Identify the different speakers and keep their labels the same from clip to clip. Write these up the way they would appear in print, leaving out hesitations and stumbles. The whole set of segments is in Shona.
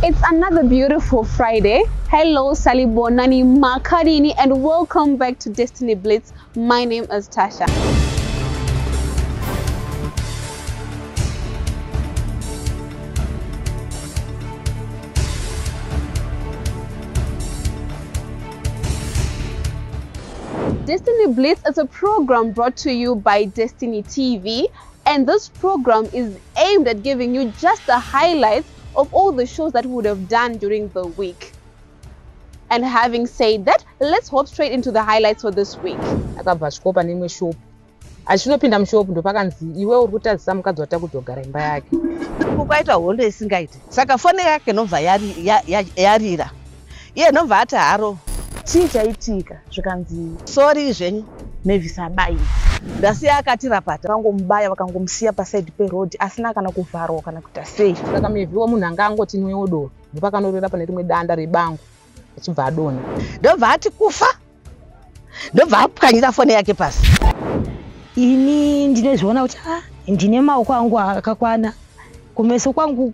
Speaker 1: It's another beautiful Friday. Hello, Salibonani Makadini, and welcome back to Destiny Blitz. My name is Tasha. Destiny Blitz is a program brought to you by Destiny TV, and this program is aimed at giving you just the highlights of all the shows that we would have done during the week. And having said that, let's hop straight into the highlights for this week.
Speaker 2: Akabva asvikawo pane imwe shopu. Achinopinda mushopu ndopakanzi, "Iwe uri kutadzisa mukadzi waTakudzwa kugara imba yake."
Speaker 3: Kwaita hondo isingaiti, saka foni yake nobva yarira, iye nobva ati haro.
Speaker 4: Chii chaitika? Zvikanzi,
Speaker 3: "Sorry zvenyu."
Speaker 4: Mavis abayiwa.
Speaker 3: Ndasiya akati rapata.
Speaker 4: Vakangomubaya, vakangomusiya pasaidi peroad asina kana kuvharwa kana kuita sei.
Speaker 2: Saka Mevhiwo munhu anga angoti nwewo doro, ndopakanorera pane rimwe danda rebango, achibva adonha.
Speaker 3: Ndobva ati kufa, ndobva apwanyira foni yake pasi.
Speaker 5: Ini ndinozviona kuti ndine maoko angu akakwana, kumeso kwangu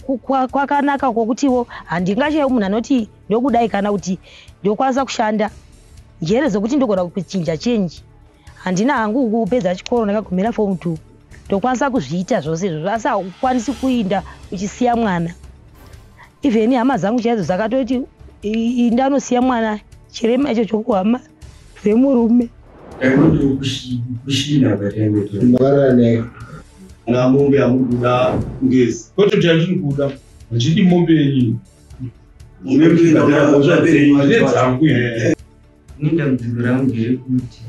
Speaker 5: kwakanaka, kwokutiwo handingashayi munhu anoti ndokudai kana kuti ndokwanisa kushanda. Njere zokuti ndogona kuchinja chenji handina hangu. Kupedza chikoro ndakagumira form 2. Ndokwanisa kuzviita zvose izvozvo, asi haukwanisi kuinda uchisiya mwana. Even hama dzangu chaidzo dzakatoti indanosiya mwana, chirema icho chokuhama dzemurume.
Speaker 6: Kushinda kwatenge.
Speaker 7: Makarara.
Speaker 6: Na mombe yamuri kuda ngezi.
Speaker 8: Kwete kuti handiri kuda, handidi mombe yenyu. Ndedzangu.
Speaker 6: Ini dambudziko rangu nderekuti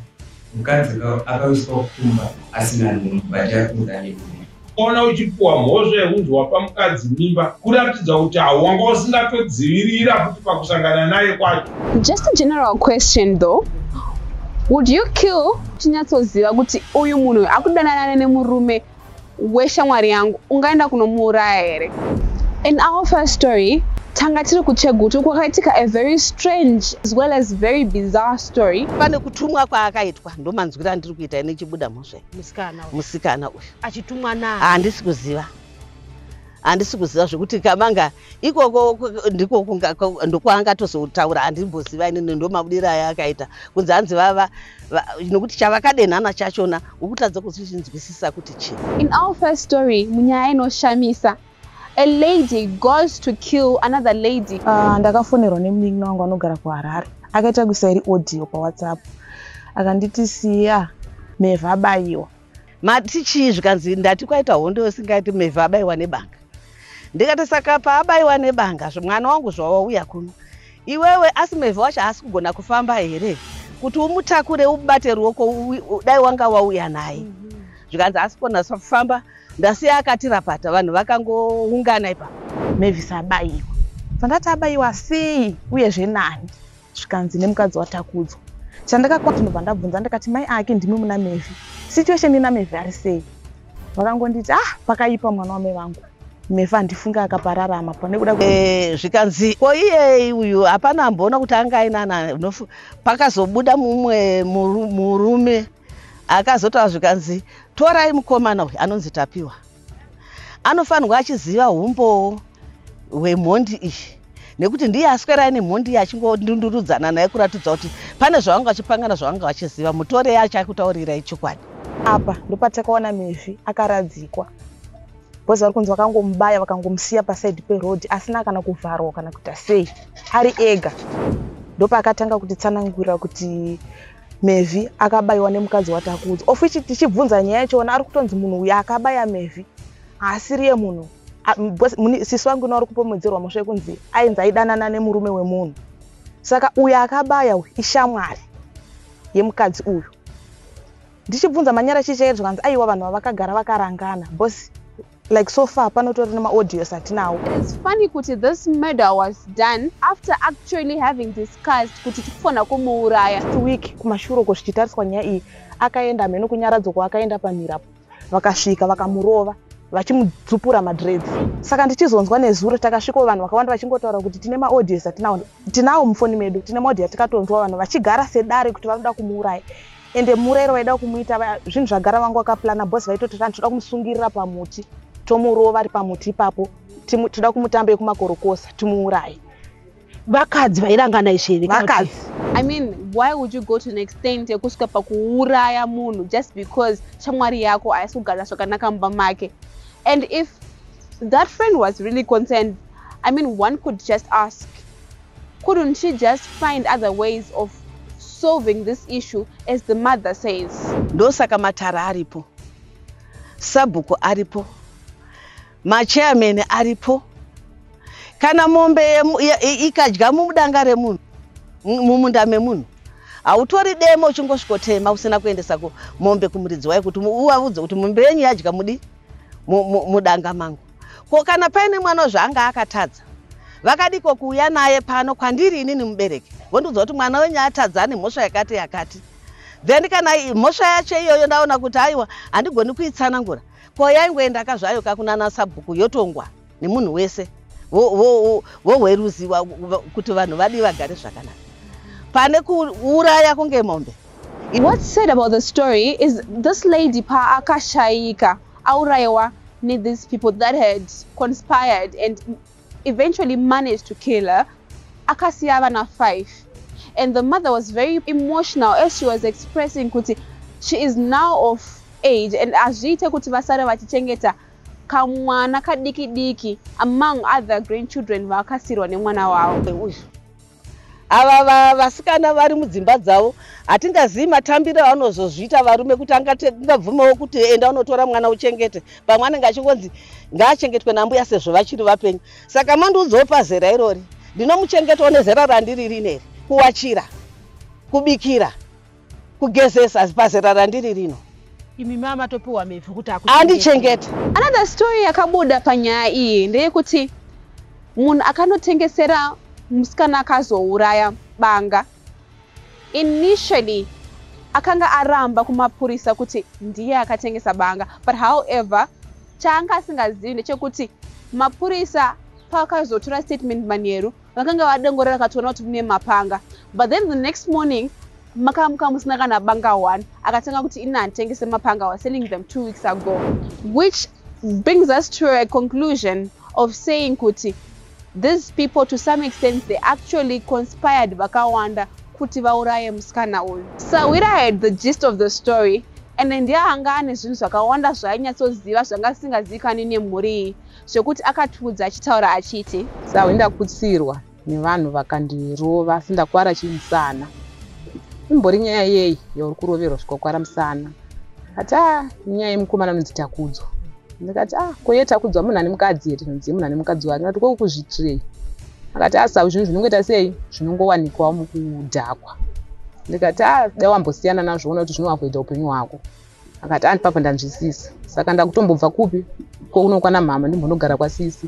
Speaker 6: mukadzi akaiswa kumba asina nhumbu, but akuda nenhumbu.
Speaker 8: Ona uchipuwa mhosva yekunzi wapa mukadzi mimba, kuratidza kuti hauwanga usingatodzivirira futi pakusangana naye kwacho.
Speaker 1: Just a general question though. Would you kill chinyatsoziva kuti uyu munhu akudanana nemurume weshamwari yangu, ungaenda kunomuuraya here? In our first story, tanga tiri kuChegutu kwakaitika a very strange as well as very bizarre story.
Speaker 3: Pane kutumwa kwaakaitwa, ndomanzwira andiri kuita ine chibuda mhosva.
Speaker 5: Musikana uyu.
Speaker 3: Musikana uyu.
Speaker 5: Achitumwa naye?
Speaker 3: Handisi kuziva, handisi kuziva zvekuti kamanga ikoko ndiko ndokwaangatozotaura. Handimboziva inini, ndomabudiro aya akaita kunzi hanzi vava nokuti chavakadenhana chachona ukutadza kuzvichinzwisisa kuti chii.
Speaker 1: In our first story, munyaya inoshamisa, a lady goes to kill another lady.
Speaker 4: Ndakafonerwa nemunin'ina wangu anogara kuHarare. Akaita kuisa iri audio paWhatsApp, akanditi, "Siya, Mevha abayiwa."
Speaker 3: Mati chii? Zvikanzi, "Ndati kwaita hondo isingaiti, Mevha abayiwa nebanga." Ndikati, "Saka paabayiwa nebanga, mwana wangu zvawauya kuno iwewe, asi Mevha wacho haasi kugona kufamba here kuti umutakure, ubate ruoko, dai wanga wauya naye?" Zvikanzi, "Asi kugona kufamba, ndasiya akati rapata." Vanhu vakangoungana ipapo.
Speaker 4: Mavis abayiwa. Pandati, "Abayiwa sei uyezve nani?" Zvikanzi, "Nemukadzi waTakudzwa." Chandakakwa ndobva ndabvunza, ndikati, "Mai ake ndimi muna Mevhi, situation ina Mevhi ari sei?" Vakangonditi, "Ah, pakaipa, mwana wamai vangu, Mevhi handifunge akapararama pane kuda."
Speaker 3: Zvikanzi, "Ko iye uyu hapana amboona kuti anga ainana?" Pakazobuda mumwe murume akazotaura, zvikanzi, "Torai mukomana uyu anonzi Tapiwa, anofanirwa achiziva umbowo hwemhondi iyi, nekuti ndiye aswera aine mhondi iyi achingondundurudzana naye, kuratidza kuti pane zvavanga vachipangana, zvavanga vachiziva. Mutorei, achakutaurirai chokwadi."
Speaker 4: Apa ndopatakaona Mevhi akaradzikwa, because vari kunzi vakangomubaya, vakangomusiya pasaidi peroad asina kana kuvharwa kana kuita sei, ari ega. Ndopaakatanga kutitsanangurira kuti Mevhi akabayiwa nemukadzi waTakudzwa, of which tichibvunza nyaya yachona, ari kutonzi munhu uyu akabaya Mevhi haasiriye munhu. Because sisi wangu ino ari kupomedzerwa mhosva yekunzi ainzi aidanana nemurume wemunhu, saka uyu akabaya uyu ishamwari yemukadzi uyu. Ndichibvunza manyara chii chaizvo, zvikanzi aiwa, vanhu vavakagara vakarangana, because like so far panotori nemaaudios atinawo.
Speaker 1: It's funny kuti this murder was done after actually having discussed kuti tikufana kumuuraya.
Speaker 4: Last week kumashure uko, zvichitariswa nyaya iyi, akaenda mheno kunyaradzo kwaakaenda pamirapo, vakasvika vakamurova vachimudzupura madreads. Saka ndichizonzwa nezuro takasvikawo vanhu vakawanda vachingotaura kuti tine maaudios atinawo, tinawo mufoni medu, tine maaudio atikatonzwa vanhu vachigara sedare kuti vanoda kumuuraya. Ende murayiro vaida kumuita zvinhu zvagara vangu vakaplana, boss vaitoti vanhu toda kumusungirira pamuti, tomurova ari pamuti ipapo. Toda kumutamba yekumakorokosa, timuuraye.
Speaker 5: Vakadzi vairangana izvi here?
Speaker 4: Vakadzi.
Speaker 1: I mean, why would you go to an extent yekusvika pakuuraya munhu just because shamwari yako haisi kugara zvakanaka mumba make? And if that friend was really concerned, I mean, one could just ask, couldn't she just find other ways of solving this issue, as the mother says?
Speaker 3: Ndosaka matara aripo, sabhuku aripo, machairman aripo. Kana mombe ikadya mudanga remunhu, mumunda memunhu, hautori demo uchingosvikotema usina kuendesa mombe kumuridzi wayo kuti uvaudze kuti mombe yenyu yadya mudi mudanga mangu. Ko kana paine mwana zvaanga akatadza, vakadiko kuuya naye pano kwandiri inini mubereki, vondiudza kuti mwana wenyu atadza, ane mhosva yakati yakati. Then kana mhosva yacho iyoyo ndaona kuti aiwa, handigoni kuitsanangura, ko yaingoenda kazvayo kakunana sabhuku, yotongwa nemunhu wese, vohweruziwa kuti vanhu vadi vagare zvakanaka, pane kuuraya kunge mombe.
Speaker 1: What's said about the story is this lady paakashayika, aurayiwa these people that had conspired and eventually managed to kill her, akasiya vana 5, and the mother was very emotional as she was expressing kuti she is now of age and hazviite kuti vasare vachichengeta kamwana kadiki diki among other grandchildren vakasirwa nemwana wavo.
Speaker 3: Uyu ava vasikana vari mudzimba dzavo, hatingazivi matambiro avanozozviita varume, kuti angabvumewo kuti enda unotora mwana uchengete. Pamwe anenge achingonzi ngaachengetwe nambuya sezvo vachiri vapenyu. Saka mandiudzawo, pazera irori ndinomuchengetawo nezera randiri rineri, kuwachira, kubikira, kugezesa, pazera randiri rino?
Speaker 5: Imi mama topiwa mevhu kuti
Speaker 3: andichengete.
Speaker 1: Another story yakabuda panyaya iyi ndeyekuti munhu akanotengesera musikana akazouraya banga, initially akanga aramba kumapurisa kuti ndiye akatengesa banga, but however, chaanga asingazivi ndechekuti mapurisa pakazotora statement manheru vakanga vadongorera, vakatoona kuti mune mapanga. But then the next morning makamuka musina kana banga one. Akatanga kuti ini handitengese mapanga, was selling them 2 weeks ago, which brings us to a conclusion of saying kuti these people, to some extent, they actually conspired vakawanda kuti vauraye musikana uyu. Sawira had the gist of the story and ndiye anga ane zvinhu zvakawanda zvaainyatsoziva zvanga zvisingazivikanwi nemhuri iyi, zvekuti akatiudza achitaura achiti,
Speaker 2: Sawe ndakutsirwa nevanhu vakandirova, asi ndakwara chimusana. Imbori nyaya yei yauri kuroverwa zvikakwara musana? Ati a inyaya yemukomana anonzi Takudzwa. Ndikati, a koye Takudzwa munhu ane mukadzi here? Tinonzi munhu ane mukadzi wake. Ndikati, ko kuzvitirei? Akati, asawi zvinhu zvinongoita sei, zvinongowanikwawo mukudhakwa. Ndikati, a dai wambosiyana nazvo, ona kuti zvinoavoida upenyu hwako. Akati, a ndipapa ndanzwisisa. Saka ndakutombobva kupi kokunokwana mhama, ndimbonogara kwasisi.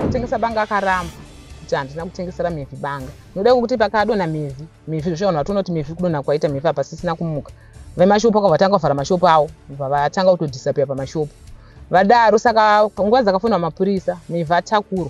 Speaker 2: Kutengesa banga akaramba kuti handina kutengesera Mevhi banga, noda kuti pakadonha Mevhi, Mevhi zvosvika vanhu vatoona kuti Mevhi kudonha kwaita Mevhi apa sisina kumuka. Vemashopu akabva vatanga kuvhara mashopu avo, bva vatanga kutodisappear pamashopu vadaro. Saka nguva dzakafonwa mapurisa, Mevhi atakurwa,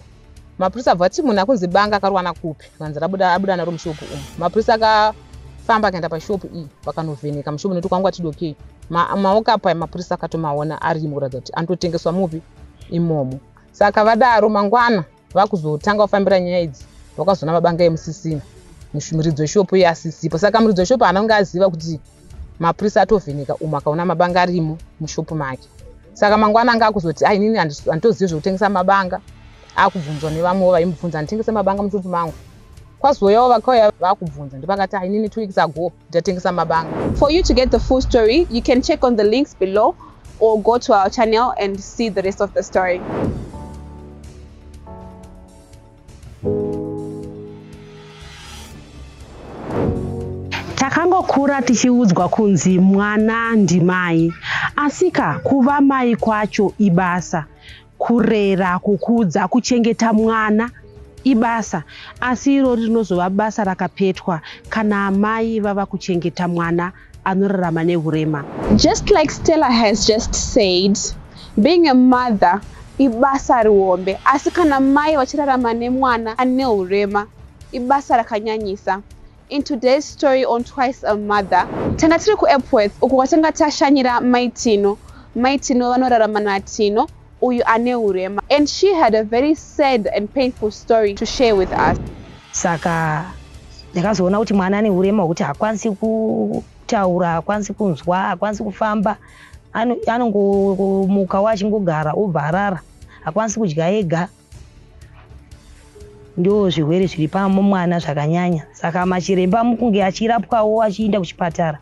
Speaker 2: mapurisa abva ati munhu akunzi banga akarowana kupi? Kanzi rabuda, abuda naro mushopu umu. Mapurisa akafamba akaenda pashopu iyi, vakanovheneka mushopu nekuti kwanga kwati maoko apo mapurisa akatomaona arimo, kuratidza kuti anototengeswa mupi imomo. Saka vadaro, mangwana vakuzotanga kufambira nyaya idzi, vakazoona mabanga emusisina, muridzi weshopu iye asisipo. Saka muridzi weshopu haana kunge aziva kuti mapurisa atovheneka umu, akaona mabanga arimo mushopu make. Saka mangwana anga akuzoti, ai, inini handitozivi zvekutengesa mabanga. Akubvunzwa nevamwewo vaimubvunza, handitengese mabanga mushopu mangu. Kwazouyawo vakauya vakubvunza, ndopakati, ai, inini 2 weeks ago ndatengesa mabanga.
Speaker 1: For you to get the full story, you can check on the links below or go to our channel and see the rest of the story.
Speaker 5: Takangokura tichiudzwa kunzi mwana ndimai, asika kuva mai kwacho ibasa. Kurera, kukudza, kuchengeta mwana ibasa, asi irori rinozova basa rakapetwa kana amai vava kuchengeta mwana anorarama neurema.
Speaker 1: Just like Stella has just said, being a mother ibasa rihombe, asi kana mai vachirarama nemwana ane urema ibasa rakanyanyisa. In today's story on Twice a Mother, tanga tiri kuEpworth uko kwatanga tashanyira Mai Tino. Mai Tino vanorarama naTino. Uyu ane urema, and she had a very sad and painful story to share with us.
Speaker 5: Saka ndakazoona kuti mwana ane urema hwekuti haakwanisi kutaura, haakwanisi kunzwa, haakwanisi kufamba, anongomukawo achingogara obva arara, haakwanisi kudya ega. Ndo zvirwere zviri pamwana zvakanyanya. Saka machiremba mukunge achirapwawo achiinda kuchipatara,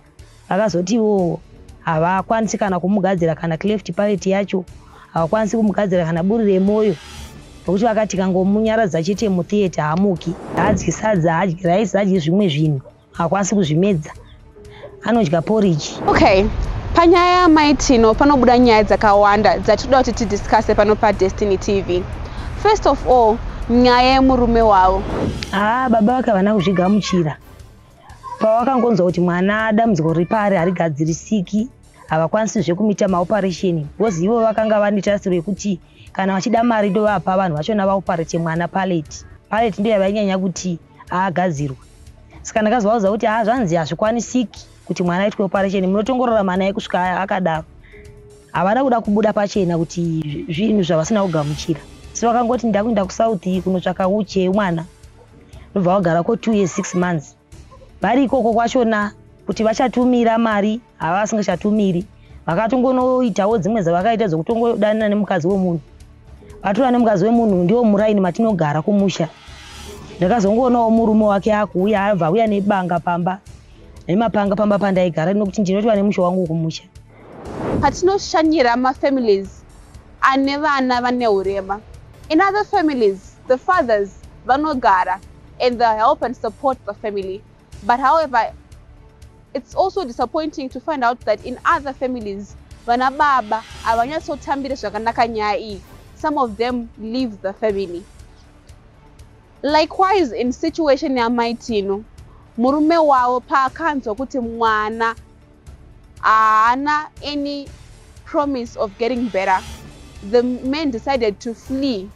Speaker 5: vakazotiwo havakwanisi kana kumugadzira kana cleft palate yacho, havakwanisi kumugadzira kana buri remwoyo, nokuti vakati kangomunyaradza chete mutheatre haamuki, haadyi sadza, haadyi raisi, haadyi zvimwe zvinhu, haakwanisi kuzvimedza, anodya porridge.
Speaker 1: Okay, panyaya yaMai Tino panobuda nyaya dzakawanda dzatinoda kuti tidiscusse pano paDestiny TV. First of all, nyaya yemurume wavo.
Speaker 5: Haa, baba vake havana kuzvigamuchira. Pavakangonzwa kuti mwana dambudziko riri paari harigadzirisiki, havakwanisizve kumuita maoperation, because ivo vakanga vane tarisiro yekuti kana vachida mari ndovapa vanhu vachona vaoperate mwana palate. Palate ndo yavainyanya kuti aagadzirwe. Saka ndakazovaudza kuti haa, zvanzi hazvikwanisiki kuti mwana aitwe operation, munotongorarama naye kusvika akadaro. Havana kuda kubuda pachena kuti zvinhu zvavasina kugamuchira, asi vakangoti ndakuenda kuSouth kunotsvaka uche mwana, ndobva vagara ko 2 years 6 months vari ikoko kwachona. Kuti vachatumira mari, hava vasingachatumiri. Vakatongonoitawo dzimwe dzavakaita dzokutongodanana nemukadzi wemunhu, vatora nemukadzi wemunhu. Ndiwo muraini matinogara kumusha. Ndakazongoonawo murume wake akuuya, abva auya nebanga pamba, nemapanga pamba pandaigara, nokuti ndinotova nemusha wangu kumusha.
Speaker 1: Patinoshanyira mafamilies ane vana vane urema, in other families the fathers vanogara and they help and support the family, but however, it's also disappointing to find out that in other families vana baba havanyatsotambire zvakanaka nyaya iyi. Some of them leave the family. Likewise, in situation yaMai Tino, murume wavo paakanzwa kuti mwana haana any promise of getting better, the man decided to flee,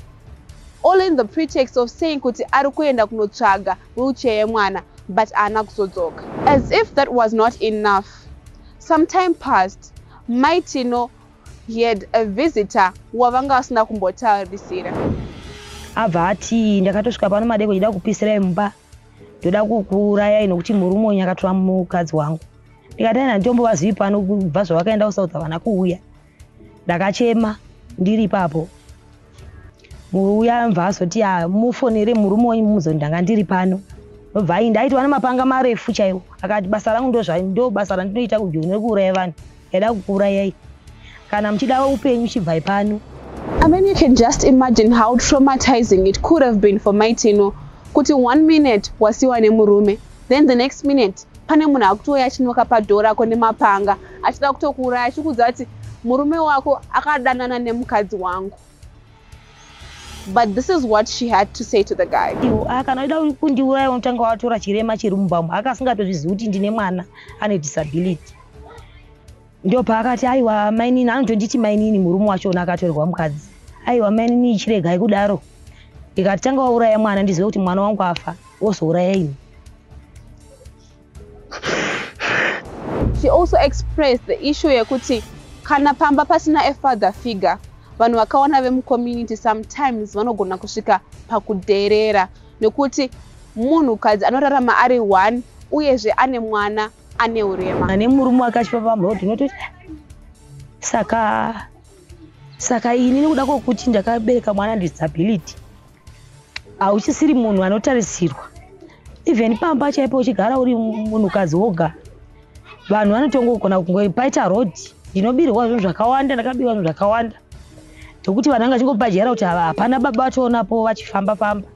Speaker 1: all in the pretext of saying kuti ari kuenda kunotsvaga wheelchair yemwana, but haana kuzodzoka. As if that was not enough, some time passed, Mai Tino, he had a visitor wavanga vasina kumbotarisira.
Speaker 5: Abva ati, "Ndakatosvika pano madeko ndida kupisirai mumba, ndoda kukuurayai nokuti murume wenyu akatora mukadzi wangu." Ndikati, "Aina, nditombovazivi pano. Kubva zvavakaenda kuSouth havana kuuya." Ndakachema ndiri ipapo. Uya mva azoti, "Mufonere murume wenyu muzoti ndanga ndiri pano." Ndobva ainda aitwa nemapanga marefu chaiwo. Akati, "Basa rangu ndo basa randinoita kuJoni rekuuraya vanhu. Ndaida kukuurayai. Kana muchida upenyu, chibvai pano."
Speaker 1: I mean, you can just imagine how traumatizing it could have been for Mai Tino kuti one minute wasiwa nemurume, then the next minute pane munhu akutouya achiknocka padoor rako nemapanga achida kutokuuraya, achikuudza kuti murume wako akadanana nemukadzi wangu. But this is what she had to say to the guy.
Speaker 5: Iwo, "Kana uchida kundiuraya, unotanga watora chirema chiri mumba umu." Akasingatozvizivi kuti ndine mwana ane disability. Ndo paakati, "Aiwa mainini," anotonditi mainini murume wachona akatorerwa mukadzi, "Aiwa mainini, chiregai kudaro." Ndikati, "Tanga wauraya mwana, ndizive kuti mwana wangu afa, wozouraya ini."
Speaker 1: She also expressed the issue yekuti kana pamba pasina a father figure, vanhu vakawana vemucommunity sometimes vanogona kusvika pakudherera, nekuti munhukadzi anorarama ari one, uyezve ane mwana ane urema.
Speaker 5: Nemurume wake achipa pamurodhi, unototi saka ini nekuda kwokuti ndakabereka mwana disability, hauchisiri munhu anotarisirwa. Even pamba chaipo, uchigara uri munhukadzi woga, vanhu vanotongogona kunge paita rodhi. Ndinobirwa zvinhu zvakawanda, ndakabirwa zvinhu zvakawanda, ndokuti vanhu vanga vachingopajera kuti hapana baba vatoonapo vachifamba famba.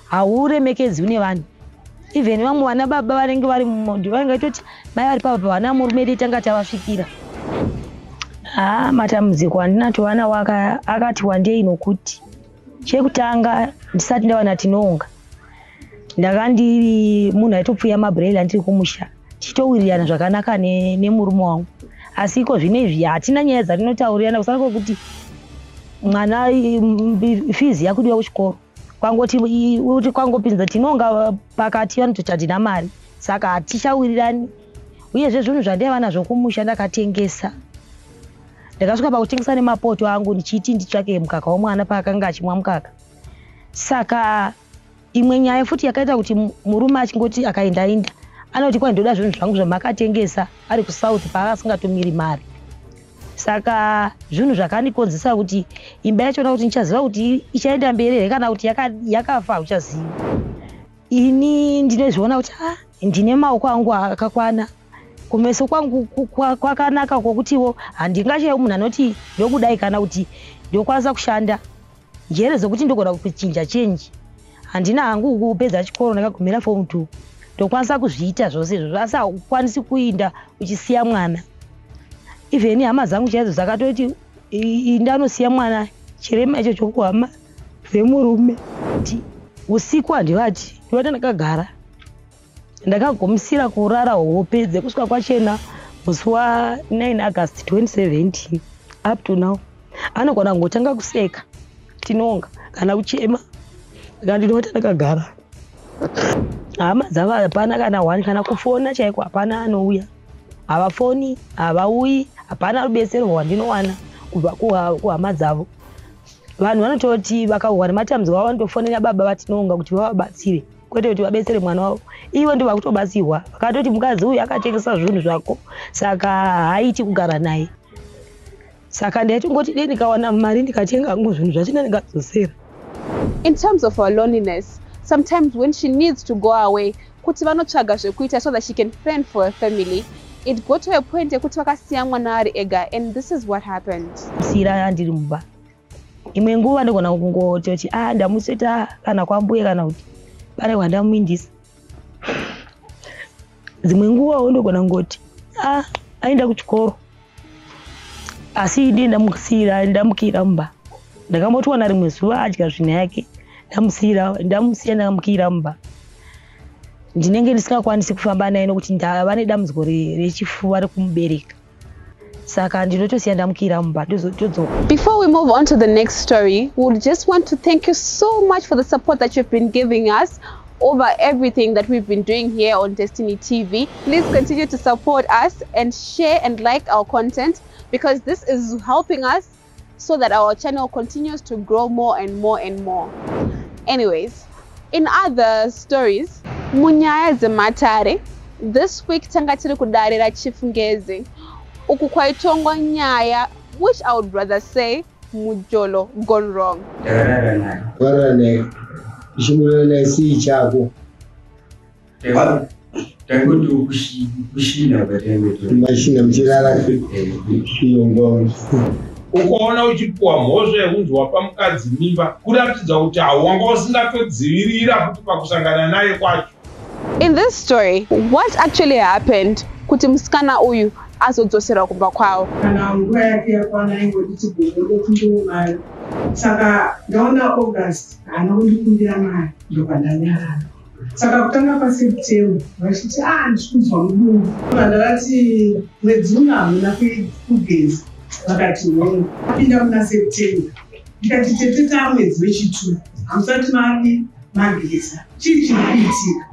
Speaker 5: Hauremekedzwi nevanhu. Even vamwe vana baba vanenge vari vanenge vachitoti mai vari papa vana murume dei tanga tavasvikira. Haa, matambudziko andinatowana akati wandei, nokuti chekutanga, ndisati ndawana Tinoonga, ndanga ndiri munhu aitopfuya mabroiler ndiri kumusha, tichitowirirana zvakanaka nemurume wangu. Asi iko zvino izvi hatina nyaya dzatinotaurirana, kusara kwekuti mwana fees yakudiwa kuchikoro, kwangoti kuti kwangopinza Tinonga pakati, vanototi hatina mari, saka hatichawirirani. Uyezve zvinhu zvandaiva nazvo kumusha ndakatengesa. Ndakasvika pakutengesa nemapoto angu ndichiti nditsvake mukaka womwana paakanga achimwa mukaka. Saka imwe nyaya futi yakaita kuti murume achingoti akaenda inda anoti kwai ndoda zvinhu zvangu zvamakatengesa ari kuSouth paakasingatumiri mari. Saka zvinhu zvakandikonzesa kuti imba yachona kuti ndichaziva kuti ichaenda mberi here kana kuti yakafa hauchazivi. Ini ndinozviona kuti ndine maoko angu akakwana, kumeso kwangu kwakanaka kwokutiwo handingashayi munhu anoti ndokudai kana kuti ndokwanisa kushanda. Njere dzekuti ndogona kuchinja chenji handina hangu kupedza chikoro, ndakagumira form 2, ndokwanisa kuzviita zvose izvozvo, asi haukwanisi kuinda uchisiya mwana. Even hama dzangu chaidzo dzakatoti indanosiya mwana chirema icho chokuhama dzemurume. Usiku handivati, ndivati ndakagara ndakagumisira kurara hope dzekusvika kwachena musi wa9 August 2017 up to now. Anogona kungotanga kuseka tinonga kana kuchema, saka ndinoti ndakagara. Hama dzavo hapana kana one, kana kufona chaiko hapana anouya, havafoni, havauyi, hapana rubetsero rwandinowana kubva kuhama dzavo. Vanhu vanototi vakauwa nematambudziko avo vanotofonera baba vatinonga kuti vavabatsire, kwete kuti vabetsere mwana wavo. Iwe ndo vakutobatsirwa, vakatoti mukadzi uyu akatengesa zvinhu zvako saka haaiti kugara naye. Saka ndaitongoti dei ndikawana mari ndikatenga hangu zvinhu zvachina ndingadzosera.
Speaker 1: In terms of her loneliness, sometimes when she needs to go away kuti vanotsvaga zvekuita so that she can fend for her family, it got to a point yekuti vakasiya mwana ari ega, and this is what happened.
Speaker 5: Sira ndiri mumba, imwe nguva ndogona kungototi ndamuseta kana kwambuye kana kuti pane kwandamuindisa. Dzimwe nguvawo ndogona kungoti aenda kuchikoro, asi ndiye ndamusiyira ndamukira mumba. Ndakambotowana rimwe zuva adya zvinhu yake, ndamusiya ndamukira mumba. Ndinenge ndisingakwanisi kufamba naye nokuti ndava nedambudziko rechifuva rekumubereka, saka ndinotosiya ndamukira mumba todzoka.
Speaker 1: Before we move on to the next story, we would just want to thank you so much for the support that you've been giving us over everything that we've been doing here on Destiny TV. Please continue to support us and share and like our content, because this is helping us so that our channel continues to grow more and more and more. Anyways, in other stories, munyaya dzematare, this week tanga tiri kudare raChief Ngezi, uku kwaitongwa nyaya which I would rather say mujolo gone wrong.
Speaker 6: Ndakarara naye.
Speaker 7: Warara naye, uchimurara naye sei chako?
Speaker 6: Taingoti kushina kwataingoti.
Speaker 7: Mashina muchirara iyo.
Speaker 8: Ukaona uchipuwa mhosva yekunzi wapa mukadzi mimba, kuratidza kuti hauwanga usingatodzivirira futi pakusangana naye kwacho.
Speaker 1: In this story, what actually happened kuti musikana uyu azodzoserwa kumba kwavo?
Speaker 9: Kana nguva yake yakwana ingoti tigogodo kundiwo mari, saka ndaona August haana kundikumbira mari, ndobva ndanyarara. Saka kutanga kwaSeptember vachiti ndiri kunzwa mudumbu, vandavati mwedzi uno hamuna kugeza, vakati hongu. Apinda muna September ndikati tete taa mwedzi wechi2 hamusati madi mageza, chii chiri kuitika?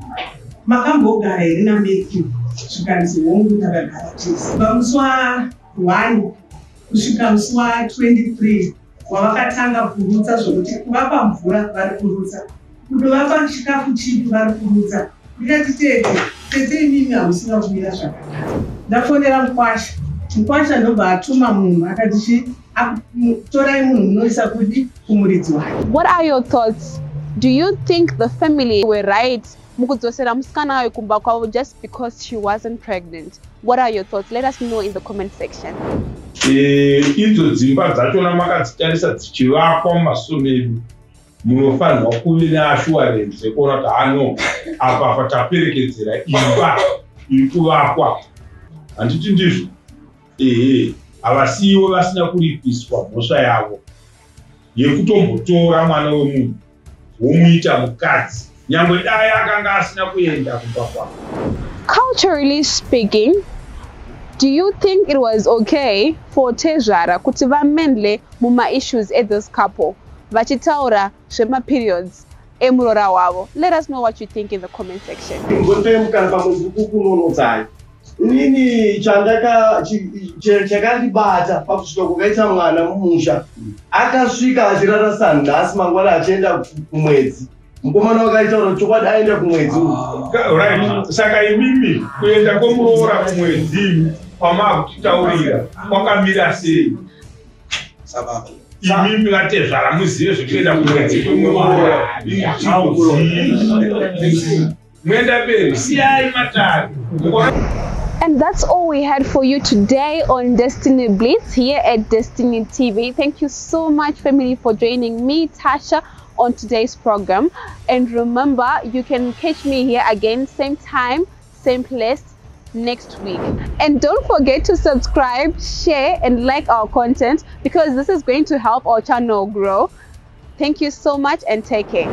Speaker 9: Makambogara here naMatthew? Zvikanzi hongu, takagara tese. Pamusi wa1 kusvika musi wa23 wavakatanga kurutsa, zvokuti kuvapa mvura vari kurutsa, kundovapa chikafu chipi vari kurutsa. Ndikati tete, tete imimi hamusina kumira zvakanaka. Ndafonera mukwasha, mukwasha ndobva atuma munhu akati chi torai munhu munoisa kudi kumuridzi wake.
Speaker 1: What are your thoughts? Do you think the family were right mukudzosera musikana uyu kumba kwavo just because she wasn't pregnant? What are your thoughts? Let us know in the comment section.
Speaker 8: Idzo dzimba dzachona makadzitarisa dzichivakwa mumaso medu, munofanirwa kuve neassurance yekuona kuti hano apa pataperekedzera imba iri kuvakwa, handiti ndizvo? Ehe, havasiyiwo vasina kuripiswa mhosva yavo yekutombotora mwana wemunhu womuita mukadzi, nyangwe dai akanga asina kuenda kumba kwavo.
Speaker 1: Culturally speaking, do you think it was okay for tezvara kuti vameddle mumaissues ethis couple vachitaura zvemaperiods emuroora wavo? Let us know what you think in the comment section.
Speaker 10: Ngotoi mukana pamwedzi kukunonotsai. Inini chandaka chakandibata pakusvika kwakaita mwana mumusha, akasvika achirara sanhasi, mangwana achienda kumwedzi. Mukomana wakaitaura chokwadi, aenda kumwedzi uyu.
Speaker 8: Right, saka imimi kuenda kwomuroora kumwedzi kwamaakutitaurira kwakamira sei? Imimi vatezvara muzive zvekuenda kumwedzi kwemuroora. Muenda mberi, siyai matare.
Speaker 1: And that's all we had for you today on Destiny Blitz here at Destiny TV. Thank you so much, family, for joining me, Tasha, on today's program. And remember, you can catch me here again, same time, same place next week. And don't forget to subscribe, share, and like our content because this is going to help our channel grow. Thank you so much and take care.